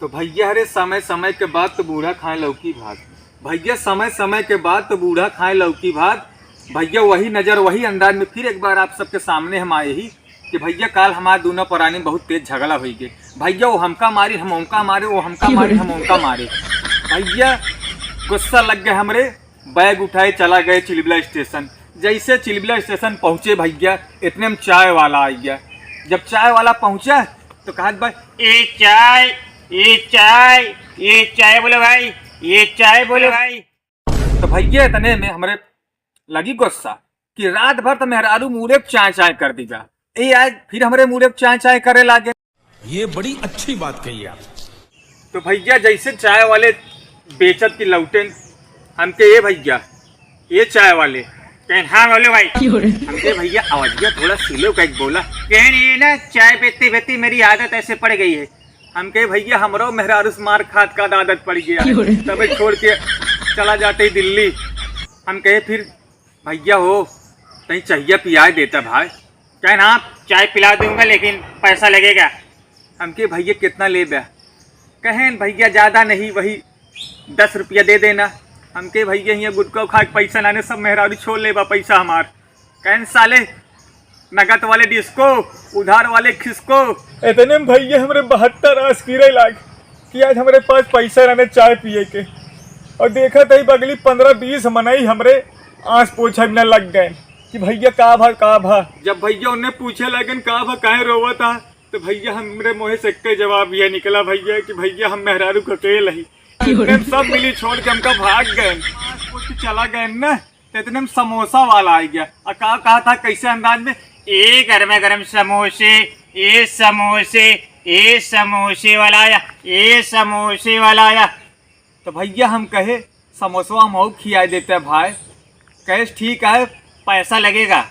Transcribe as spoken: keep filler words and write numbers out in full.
तो भैया, अरे समय समय के बाद तो बूढ़ा खाए लौकी भात। भैया, समय समय के बाद तो बूढ़ा खाए लौकी भात। भैया, वही नज़र, वही अंदाज में फिर एक बार आप सबके सामने हम आए ही कि भैया, काल हमार दूनों परानी बहुत तेज झगड़ा होई गए। भैया, वो हमका मारी, हम उनका मारे, वो हमका मारी, हम उनका मारे। भैया, गुस्सा लग गए हमरे, बैग उठाए चला गए चिलबिला स्टेशन। जैसे चिलबिला स्टेशन पहुँचे भैया, इतने में चाय वाला आ गया। जब चाय वाला पहुँचा तो कहत बा, "ए चाय, ए चाय, ए चाय बोलो भाई, ए चाय बोलो भाई।" तो भैया, इतने में हमरे लगी गुस्सा कि रात भर तो मेहरारू मुरे चाय चाय कर दीजा, ए आज फिर हमरे मुरे चाय चाय करे लागे। ये बड़ी अच्छी बात कही आप। तो भैया, जैसे चाय वाले बेचत की लौटेन, हमके, "ए भैया, ए चाय वाले।" कहन, "हाँ बोलो भाई।" हमके, "भैया, आवाजिया थोड़ा स्लो कइके बोला।" कहन, "ये ना, चाय बेचते बेचते मेरी आदत ऐसे पड़ गई है।" हमके, "भैया, हमरो मेहरारू से मार खात का आदत पड़ गया है, तबे छोड़ के चला जाते ही दिल्ली।" हम कहे, "फिर भैया हो, तई चाहिया पियाए देता भाई।" कहन, "हाँ, चाय पिला दूंगा, लेकिन पैसा लगेगा।" हमके, "भैया, कितना लेबे?" कहन, "भैया, ज़्यादा नहीं, वही दस रुपया दे देना।" हमके, "भैया, हियाँ गुटखा खा के पैसा लाने, सब मेहरारू छोड़ लेबा पैसा हमार।" कहन, "साले, नगद वाले डिस्को, उधार वाले खिसको।" इतने में भैया हमरे बहत्तर आस गिरे लाग कि आज हमरे पास पैसा रहने चाय पिए के। और देखा तही बगली पन्द्रह बीस मनई हमरे आस पोछा बिना लग गए कि, "भैया, का भा, का भा?" जब भैया उन्हें पूछे लगन, "का भा, काहे रोवत आ?" तो भैया, हमरे मुँह से एक जवाब ये निकला भैया कि, "भैया, हम मेहरारू के अकेल ही।" इतने में सब मिली छोड़ के हमका भाग गए, आस पोछ के चला गए ना। तो इतने में समोसा वाला आ गया। और का कहा था, कैसे अंदाज में, "ए गरमा गरम समोसे, ए समोसे, ए समोसे वाला आया, ए समोसे वाला आया।" तो भैया हम कहे, "समोसवा हम और खिया देते हैं भाई।" कहे, "ठीक है, पैसा लगेगा।"